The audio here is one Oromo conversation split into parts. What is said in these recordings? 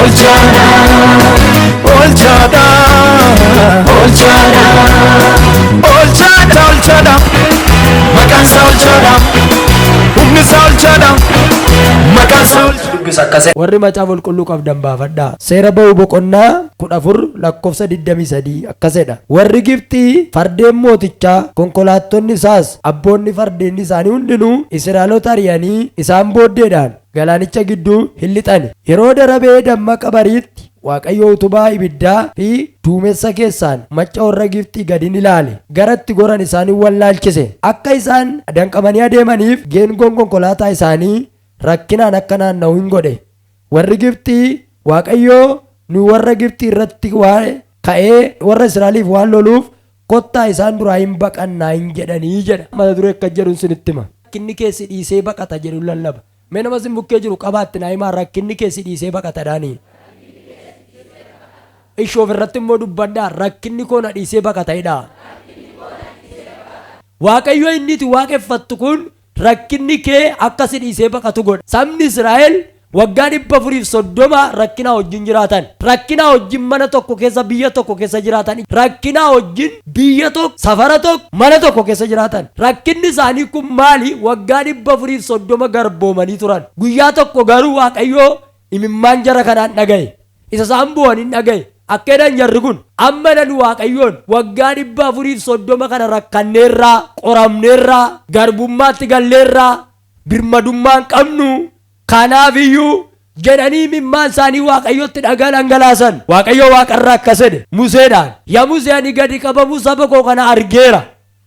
Olchaadha, olchaadha, olchaadha, olchaadha, olchaadha. Maqaan isaa olchaadha, humni isaa olchaadha, maqaan isaa olchaadha. Dubbisa akkasii. Warri macaafa qulqulluu qabdan baafadhaa. Seera ba'uu boqonnaa 14 lakkoofsa 23 akkasidha. Warri Gibxii fardeen mootichaa, konkolaattonni isaas, abboonni fardeen isaanii hundinuu Israa'eloota ari'anii isaan booddeedhaan galaanicha gidduu hin lixani. Yeroo darabee dammaqa bariitti Waaqayyo utubaa ibiddaa fi duumessa keessaan macca warra Gibxii gadi ni ilaale. Garatti goran isaanii wallaalchise. Akka isaan danqamanii adeemaniif geengoon konkolaataa isaanii rakkinaan akka naanna'u hin godhe. Warri Gibxii Waaqayyoo nu warra Gibxii irratti waan ka'ee warra Israa'eliif waan loluuf kottaa isaan duraa hin baqannaa hin jedhanii jedha. Mata duree akka jedhuun sinitti hima. Rakkinni keessi dhiisee baqata jedhu lallaba. Mee nama sin bukkee jiru qabaatti naa himaa, rakkinni keessi dhiisee baqata dhaanii. Ishoo ofirratti immoo dubbadhaa, rakkinni koo na dhiisee baqata jedhaa. Waaqayyo inni itti waaqeffattu kun rakkinni kee akka si dhiisee baqatu godha. Sabni Israa'el waggaa 430 rakkinaa wajjin jiraatan. Rakkinaa wajjin mana tokko keessa, biyya tokko keessa jiraatan. Rakkinaa wajjin biyya tokko, safara tokko, mana tokko keessa jiraatan. Rakkinni isaanii kun maali? Waggaa 430 garboomanii turan. Guyyaa tokko garuu Waaqayyo imimmaan jara kanaan dhaga'e. Isa isaan bu'an hin dhaga'e. Akka jedhan jarri kun amma nan Waaqayyoon waggaa 430 kana rakkanneerraa, qoramneerraa, garbummaatti galleerraa, birmadummaan qabnu, kanaaf iyyuu jedhanii imimmaan isaanii Waaqayyotti dhagaa dhangalaasan. Waaqayyo waaqarraa akkas jedhe Museedhaan. Yaa Musee, ani gadi qabamuu saba koo kana argeera.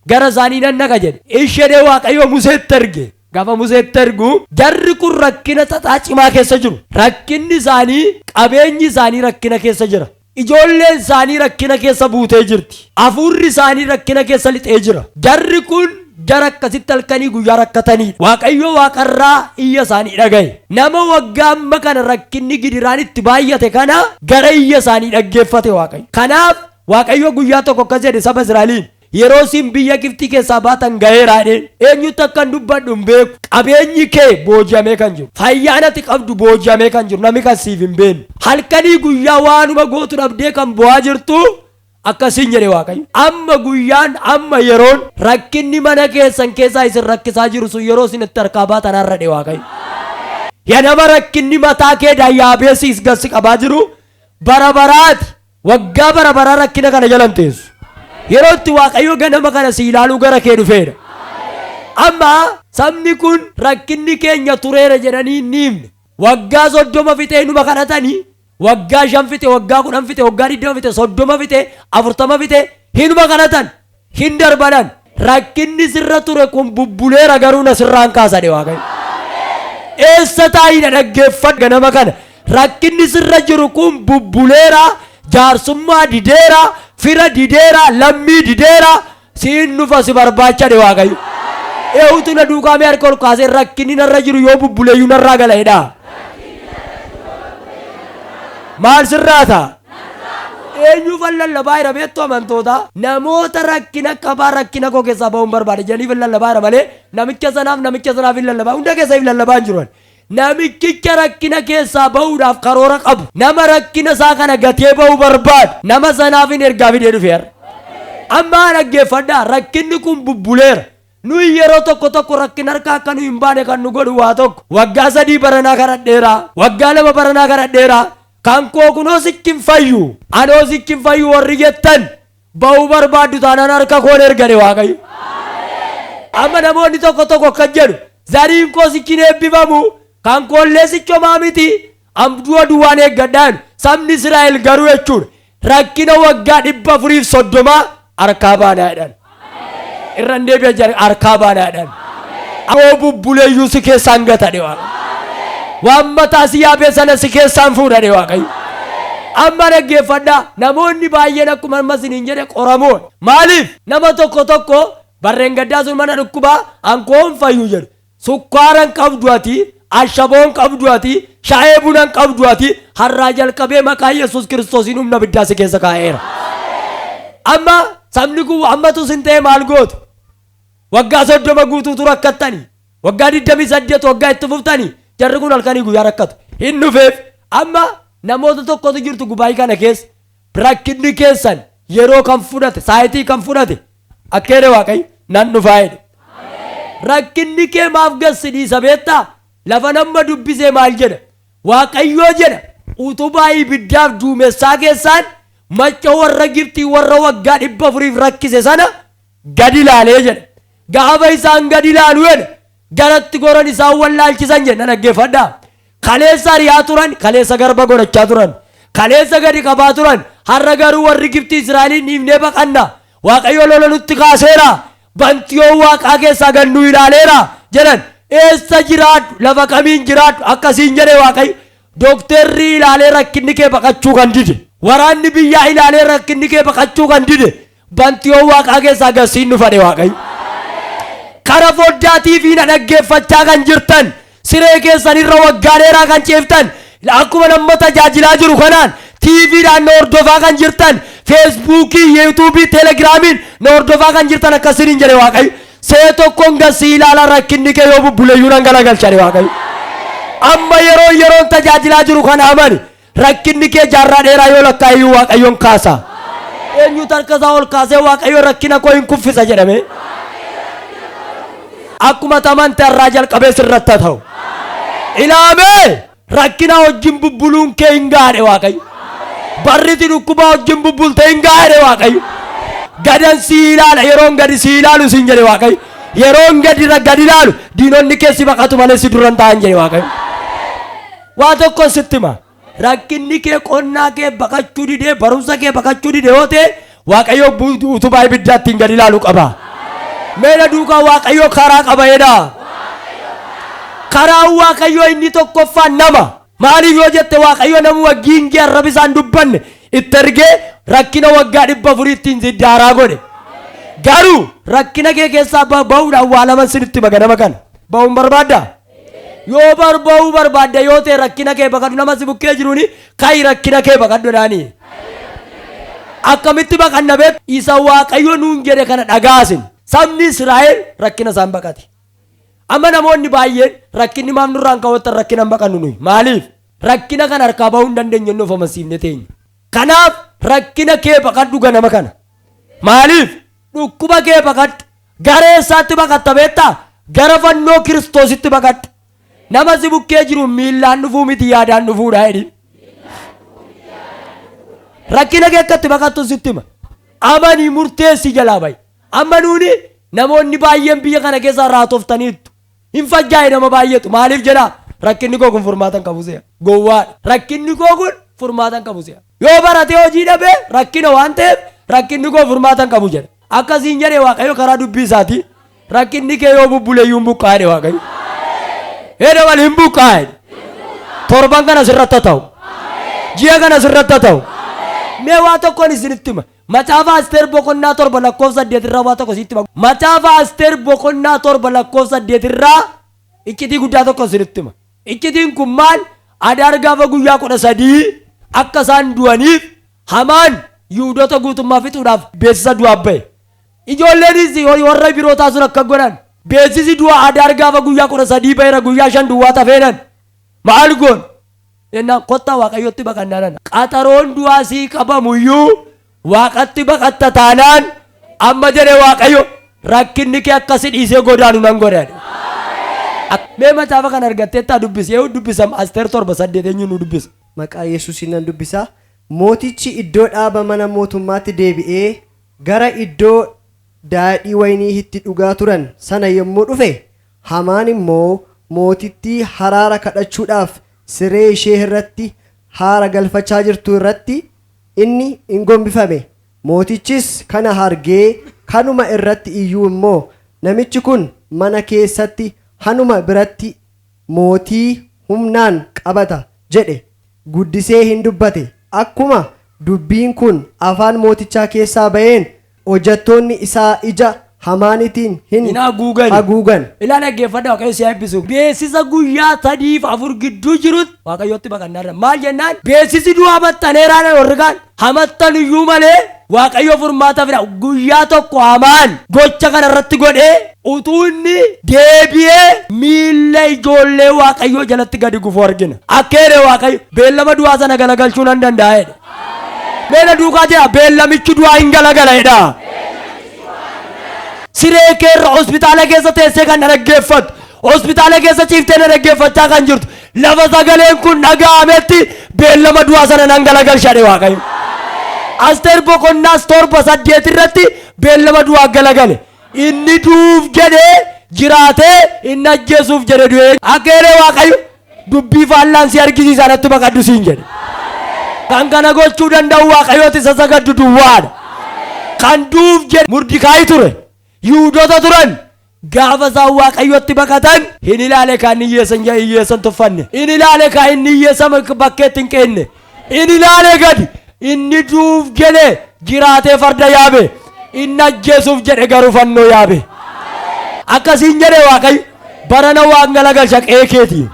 Gara isaanii nan dhaqa jedhe. Ishedhee Waaqayyo Museetti erge. Gaafa Museetti ergu jarri kun rakkina xaxaa cimaa keessa jiru. Rakkinni isaanii, qabeenyi isaanii rakkina keessa jira. Ijoolleen isaanii rakkina keessa buutee jirti. Hafuurri isaanii rakkina keessa lixee jira. Jarri kun jara akkasitti halkanii guyyaa rakkataniidha. Waaqayyo waaqarraa iyya isaanii dhaga'e. Nama waggaa amma kana rakkinni gidiraan itti baay'ate kana gara iyya isaanii dhaggeeffate Waaqayyo. Kanaaf Waaqayyo guyyaa tokko akkas jedhe saba Israa'eliin. Yeroo isin biyya Gibxii keessaa baatan ga'eera jedheen. Eenyutti akkan dubbadhu hin beeku. Qabeenyi kee booji'amee kan jiru. Fayyaan ati qabdu booji'amee kan jiru. Namni kan siif hin beekne. Halkanii guyyaa waanuma gootu dhabdee kan bu'aa jirtu akkasiin jedhe Waaqayyo. Amma guyyaan, amma yeroon rakkinni mana keessan keessaa isin rakkisaa jiru sun yeroo isin itti harkaa baatan har'a jedhe Waaqayyo. Yaa nama rakkinni mataa kee yaabee siis gassi qabaa jiru bara baraati. Waggaa bara baraa rakkina kana jala hin teessu. Yeroo itti Waaqayyo ganama kana si ilaaluu gara kee dhufeedha. Amma sabni kun rakkinni keenya tureera jedhanii hin dhiifne. Waggaa 30 fixee inuma kadhatanii, waggaa 5 fixe, waggaa 10 fixe, waggaa 20 fixe, 30 fixe, 40 fixe hinuma kadhatan, hin darbanan. Rakkinni sirra ture kun bubbuleera, garuu na sirraan kaasa jedhe Waaqayyo. Eessa taa'ii na dhaggeeffadhu ganama kana. Rakkinni sirra jiru kun bubbuleera, jaarsummaa dideera, fira dideera, lammii dideera, siin dhufa si barbaacha jedhe Waaqayyo. Eenyutu na duukaa mee harka ol kaasee rakkinni narra jiru yoo bubbuleeyyuu narraa gala jedhaa. Maal sirraa ta'a? Eenyuufan lallabaa jira beektu amantoota? Namoota rakkina qabaa, rakkina koo keessaa ba'uun barbaada jedhaniif hin lallabaa jira malee namicha sanaaf, namicha sanaaf hin lallabaa, hunda keessa hin lallabaa hin jiru. Namichicha rakkina keessaa ba'uudhaaf karoora qabu. Nama rakkina isaa kana gatee ba'uu barbaadu. Nama sanaaf hin ergaa fidee dhufeera. Amma dhaggeeffadhaa, rakkinni kun bubbuleera. Nuyi yeroo tokko tokko rakkina harkaa akka nu hin baane kan nu godhu waa tokko. Waggaa 3 baranaa kadhadheera. Waggaa 2 baranaa kadhadheera. Kan koo kunoo sichi hin fayyu. Anoo sichi hin fayyu warri jettan ba'uu barbaaddu taanaan harka koon ergane Waaqayyo. Amma namoonni tokko tokko akkas jedhu. Zariin koo sichi hin eebbifamu. Kan koollee sichomaa miti. Amdu'a duwwaan eeggadhaan. Sabni Israa'el garuu jechuudha. Rakkina waggaa 430 harkaa baanaa jedhan. Irra hin deebi'a jedhan, harkaa baanaa jedhan. Yoo bubbuleeyyuu si keessaan gata jedhe Waaqayyo. Waan mataa si yaabee sana si keessaan fuudha jedhe Waaqayyo. Amma dhaggeeffadhaa, namoonni baay'een akkuma amma isiniin jedhe qoramoodha. Maaliif? Nama tokko tokko barreen gaddaa sun mana dhukkubaa ankoon fayyu jedhu. Sukkaara hin qabdu ati, ashaboo hin qabdu ati, shaayee buna hin qabdu ati, har'aa jalqabee maqaa Yesuus Kiristoosiin humna abiddaa si keessa kaa'eera. Amma sabni kun ammatu sin ta'e maal gootu? Waggaa 30 guutuutu rakkattanii, waggaa 28 waggaa itti fuftanii, jarri kun halkanii guyyaa rakkatu. Hin dhufeef amma Namoota tokkotu jirtu gubaa'ii kana keessa. Rakkinni keessan yeroo kan fudhate, saayitii kan fudhate, akka jedhe Waaqayyo nan dhufaa jedhe. Rakkinni kee maaf gassi dhiisa beektaa? Lafa nama dubbisee maal jedha? Waaqayyoo jedha, utubaa ibiddaaf duumessaa keessaan macca warra Gibxii warra waggaa 400 rakkise sana gadi ilaalee jedha. Gaafa isaan gadi ilaalu jedha, garatti goran isaan wallaalchisan jedha. Dhaggeeffadhaa. Kaleessa ari'aa turan, kaleessa garba godhachaa turan, kaleessa gadi qabaa turan. Har'a garuu warri Gibxii Israa'eliin dhiifnee baqanna. Waaqayyo lola nutti kaaseera. Bantiyoo waaqaa keessaa gad nu ilaaleera jedhan. Eessa jiraadhu? Lafa kamiin jiraadhu? Akkasiin jedhe Waaqayyo. Dookterri ilaalee rakkinni kee baqachuu kan dide. Waraanni biyyaa ilaalee rakkinni kee baqachuu kan dide. Bantiyoo waaqaa keessaa gad siin dhufane Waaqayyo. Kara foddaa TV na dhaggeeffachaa kan jirtan, siree keessan irra waggaa dheeraa kan ciiftan, akkuma nama tajaajilaa jiru kanaan TVdhaan na hordofaa kan jirtan, Feesbuukii, Yuutuubii, Telegiraamiin na hordofaa kan jirtan, akkasiin jedhe Waaqayyo. See tokkoon gasii ilaala, rakkinni kee yoo bubbuleyyuu nan galagalchane Waaqayyo. Amma yeroon tajaajilaa jiru kana amani, rakkinni kee jaarraa dheeraa yoo lakkaa'iyyuu Waaqayyoon kaasa. Eenyutu harka isaa ol kaasee Waaqayyo rakkina koo hin kuffisa jedhame? Akkuma tamante irraa jalqabee sirratti haa ta'u. Ilaamee, rakkina wajjin bubbuluun kee hin gaadhe Waaqayyo. Barriti dhukkubaa wajjin bubbulte hin gaadhe Waaqayyo. Gadan si ilaala, yeroon gadi si ilaalu siin jedhe Waaqayyo. Yeroon gadi gadi ilaalu diinonni kee si baqatu malee si duran ta'an jedhe Waaqayyo. Waa tokko sitti hima. Rakkinni kee qonnaa kee baqachuu didee, barumsa kee baqachuu didee yoo ta'e, Waaqayyo utubaa ibiddaa ittiin gadi ilaalu qaba. Meena duukaa, Waaqayyo karaa qaba jedha. Karaan Waaqayyo inni tokkoffaan nama. Maaliif yoo jette, Waaqayyo nama giingee arraba isaan dubbanne itti ergee rakkina waggaa 400 ittiin daaraa godhe. Garuu rakkina kee keessaa bahuudhaan waa lama sinitti maganama kana. Bahuun barbaaddaa? Yoo barba'uu barbaadda yoo ta'e, rakkina kee baqadhu. Nama si bukkee jiruuni kai, rakkina kee baqadhu jedhaani. Akkamitti baqanna beek? Isa Waaqayyo nuun jedhe kana dhagaasin. Sabni Israa'el rakkina isaan baqate. Amma namoonni baay'een rakkinni maaf nurraan ka'uuttan rakkina hin baqannu nuyi. Maaliif? Rakkina kana harkaa bahuu hin dandeenye nuuf amansiifne teenya. Kanaaf rakkina kee baqadhu ganama kana. Maaliif? Dhukkuba kee baqadhu. Gara eessaatti baqatta beektaa? Gara fannoo Kiristoositti baqadhu. Nama si bukkee jiru miillaan dhufuu miti, yaadaan dhufuudha jedhi. Rakkina kee akkatti baqattu sitti hima. Amanii murteessi jalaa bahi. Amma nuuni namoonni baay'een biyya kana keessaa raatoftaniittu. Hin fajjaa'e nama baay'eetu. Maaliif jedhaa? Rakkinni koo kun furmaata hin qabu se'a. Gowwaadha. Rakkinni koo kun furmaata hin qabu se'a. Yoo baratee hojii dhabee rakkina waan ta'eef rakkinni koo furmaata hin qabu jedha. Akkasiin jedhee Waaqayyo karaa dubbii isaati. Rakkinni kee yoo bubbuleyyuu hin buqqaa'e Waaqayyo. Hedha wal hin buqqaa'e. Torban kana sirratti haa ta'u. Ji'a kana sirratti haa ta'u. Mee waa tokkoon isinitti hima. Macaafa Asteer boqonnaa 7 lakkoofsa 8 irraa waa tokko sitti hima. Macaafa Asteer boqonnaa 7 lakkoofsa 8 irraa iccitii guddaa tokko isinitti hima. Iccitiin kun maal? Adaar gaafa guyyaa 13 akka isaan du'aniif Hamaan Yihudoota guutummaa fixuudhaaf beeksisa du'aaf ba'e. Ijoolleenis warra Ibrootaa sun akka godhan. Beeksisi du'a Adaar gaafa guyyaa 13 ba'eera, guyyaa 5 duwwaa tafeenan. Maal goon? Jennaan, kottaa Waaqayyotti baqannaa. Qaxaroon du'aa sii qabamuyyuu Waaqatti baqatta taanaan, amma jedhe Waaqayyo, rakkinni kee akka si dhiisee godaanu nan godha. Mee macaafa kana argatteettaa dubbisi. Eeyyuu dubbisam? Asteer 7:8 eenyu nu dubbisa? Maqaa Yesuusiin nan dubbisa. Mootichi iddoo dhaaba mana mootummaatti deebi'ee gara iddoo daadhii waynii itti dhugaa turan sana yommuu dhufe, Hamaan immoo mootittii haraara kadhachuudhaaf siree ishee irratti haara galfachaa jirtu irratti inni in gombifame. Mootichis kana argee, kanuma irratti iyyuu immoo namichi kun mana keessatti hanuma biratti mootii humnaan qabata jedhe guddisee hin dubbate. Akkuma dubbiin kun afaan mootichaa keessaa ba'een hojjettoonni isaa ija Hamaanitiin hin Hin haguugan. haguugan. Ilaa, dhaggeeffadha, Waaqayyo si haa eebbisu. Beeksisa guyyaa 3 fi 4 gidduu jirutti Waaqayyotti baqannaarra. Maal jennaan? Beeksisi du'aa maxxaneeraadha warri kaan. Hamattan iyyuu malee Waaqayyo furmaata fida. Guyyaa tokko Hamaan gocha kana irratti godhee utuu inni deebi'ee miilla ijoollee Waaqayyoo jalatti gadi gufu argina. Akka jedhe Waaqayyo beellama du'aa sana galagalchuu nan danda'a jedhe. Meena duukaa jira, beellamichi du'aa hin galagala jedha. Siree keerra hospitaala keessa teessee kan na dhaggeeffattu, hospitaala keessa ciiftee na dhaggeeffachaa kan jirtu, lafa sagaleen kun dhaga'ametti beellama du'aa sana nan galagalcha jedhe Waaqayyo. Asteer boqonnaas 7:8 irratti beellama du'aa galagale. Inni du'uuf jedhee jiraatee, inni ajjeesuuf jedhe du'ee. Akka jedhe Waaqayyo dubbii faallaan si argisiisa, natti baqadhu siin jedhe. Kan kana gochuu danda'u Waaqayyooti isa sagaddu duwwaadha. Kan du'uuf jedhe Murdikaayi ture. Yihudoota turan. Gaafa isaan Waaqayyotti baqatan hin ilaale kan hiyyeessan hiyyeessan tuffanne. Hin ilaale kan inni hiyyeessa bakkeetti hin qeenne. Hin ilaale gadi. Inni du'uuf jedhe jiraatee farda yaabe. Inni ajjeesuuf jedhe garuu fannoo yaabe. Akkasiin jedhe Waaqayyo, barana waan galagalcha qe'ee keetii.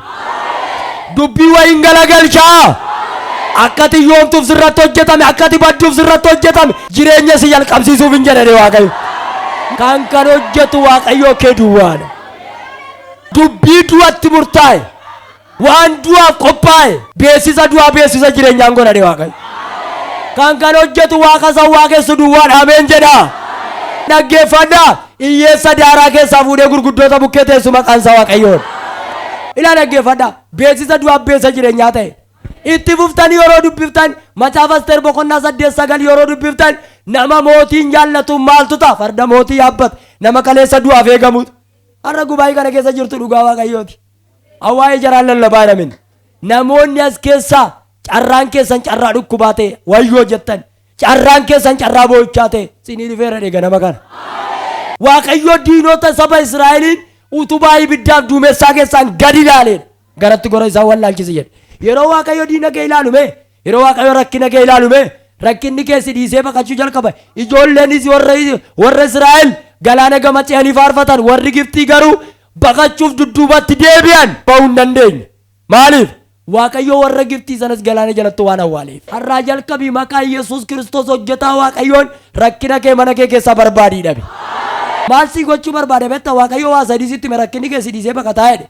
Dubbii wayiin galagalchaa. Akka ati yoomtuuf sirratti hojjetame, akka ati badduuf sirratti hojjetame, jireenya si jalqabsiisuuf hin jedhane Waaqayyo. Kan kan hojjetu Waaqayyo kee duwwaadha. Dubbii du'atti murtaa'e, waan du'aaf qophaa'e, beeksisa du'aa beeksisa jireenyaan godhane Waaqayyo. Kan kan hojjetu Waaqa isa waaqessu duwwaadha. Ameen jedha. Dhaggeeffadhaa, hiyyeessa daaraa keessaa fuudhee gurguddoota bukkee teessu maqaan isaa Waaqayyoon. Ilaa, dhaggeeffadhaa, beeksisa du'aaf beeksisa jireenyaa ta'e. Itti fuftanii yeroo dubbiftan, Macaafa Asteer boqonnaa 8:9 yeroo dubbiftan, nama mootiin jaallatu maaltu ta'a? Farda mootii yaabbata. Nama kaleessa du'aaf eegamutu. Har'a gubaa'ii kana keessa jirtu, dhugaa Waaqayyooti. Waa'ee jaraan lallabaa jedhamin. Namoonni as keessaa carraan keessan carraa dhukkubaa ta'e wayyoo jettan, carraan keessan carraa boo'ichaa ta'e, sinii dhufeera dheega nama kana. Waaqayyo diinota saba Israa'eliin utubaa ibiddaaf duumessaa keessaan gadi ilaaleen garatti gora isaan wallaalchise jedhe. Yeroo Waaqayyo diina kee ilaalu mee, yeroo Waaqayyo rakkina kee ilaalu mee, rakkinni kee si dhiisee baqachuu jalqaba. Ijoolleenis warra Israa'el galaana gama ce'anii faarfatan, warri Gibxii garuu baqachuuf dudduubatti deebi'an, ba'uu hin dandeenye. Maaliif? Waaqayyo warra Gibxii sanas galaana jalatti waan awwaaleef. Har'aa jalqabii maqaa Yesuus Kiristoos hojjetaa Waaqayyoon rakkina kee mana kee keessaa barbaadii dhabe. Maal sii gochuu barbaade beektaa? Waaqayyo waa sadii sitti hime, rakkinni kee si dhiisee baqataa jedhe.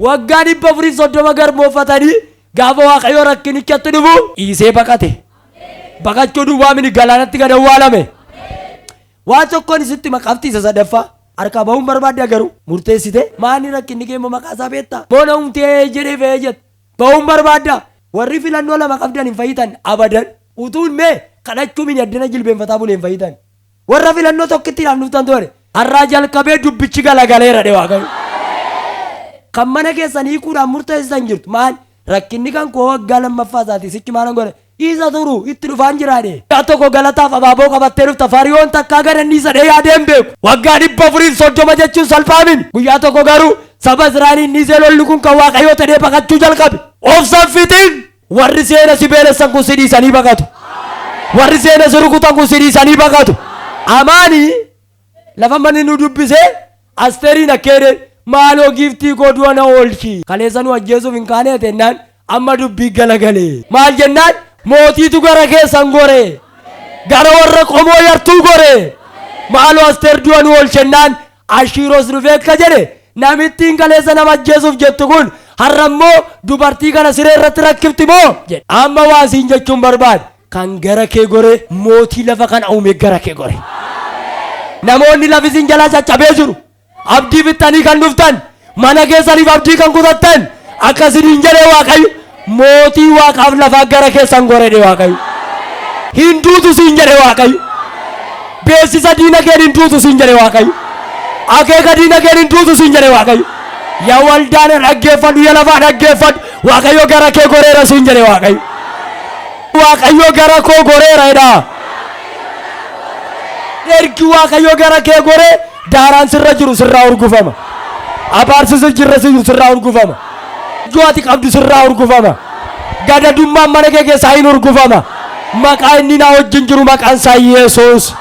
Waggaa 430 garbooffatanii gaafa Waaqayyo rakkinichatti dhufu dhiisee baqate. Baqachuu duwwaa mini, galaanatti gad awwaalame. Waa tokkoon isitti maqaafti isa sadaffaa. Harkaa bahuun barbaadde garuu murteessite, maani rakkinni kee immoo maqaa isaa beektaa? Boona humtee jedhee fe'ee jette. Bahuun barbaadda. Warri filannoo lama qabdan hin fayyitan abadan. Utuun mee kadhachuu mini addana jilbeenfataa bulee hin fayyitan. Warra filannoo tokkittiidhaaf dhuftan ture. Har'aa jalqabee dubbichi galagaleera dhe Waaqayyo. Kan mana keessan hiikuudhaan murteessitan jirtu. Maal? Rakkinni kan koo waggaa lammaffaa isaati, sichi maalan godhe? Isa turu itti dhufaan jiraadhe. Guyyaa tokko galataaf abaaboo qabattee dhufta. Fariyoon takkaa gadanni isa dhee yaadee hin beeku. Waggaa 430 jechuun salphaamin. Guyyaa tokko garuu saba Israa'eliin dhiisee lolli kun kan Waaqayyoo ta'ee baqachuu jalqabe. Of sanfitiin, warri seena si beelessan kun si dhiisanii baqatu. Warri seena si rukutan kun si dhiisanii baqatu. Amaanii lafa manni nu dubbisee Asteeriin akka jedhe, "Maaloo giiftii koo, du'a na oolchi. Kaleessa nu ajjeesuuf hin kaanee jennaan amma dubbii galagale. Maal jennaan mootiitu gara keessan gore. Gara warra qomoo yartuu gore. Maaloo Asteer, du'a nu oolchennaan Ashiiros dhufee akka jedhe, namittiin kaleessa nama ajjeesuuf jettu kun har'a immoo dubartii kana siree irratti rakkifti moo jedhe. Amma waa siin jechuun barbaade, kan gara kee gore mootii lafa kana uume gara kee gore. Namoonni lafi isin jalaa caccabee jiru. Abdii fixxanii kan dhuftan, mana keessaniif abdii kan kutattan, akkasiniin jedhee Waaqayyo, mootii waaqaaf lafaa gara keessan goredhe Waaqayyo. Hin duutu siin jedhe Waaqayyo. Beeksisa diina keen hin duutu siin jedhe Waaqayyo. Akeeka diina keen hin duutu siin jedhe Waaqayyo. Yaa waldaana dhaggeeffadhu, yaa lafaa dhaggeeffadhu, Waaqayyo gara kee goreera siin jedhe Waaqayyo. Waaqayyo gara koo goreera jedha. Ergi Waaqayyo gara kee goree daaraan sirra jiru sirraa urgufama. Abaarsi sirra jiru sirraa urgufama. Ijoo ati qabdu sirraa urgufama. Gadadummaan mana kee keessaa hin urgufama. Maqaa inni naa wajjin jiru maqaan isaa Yesuus.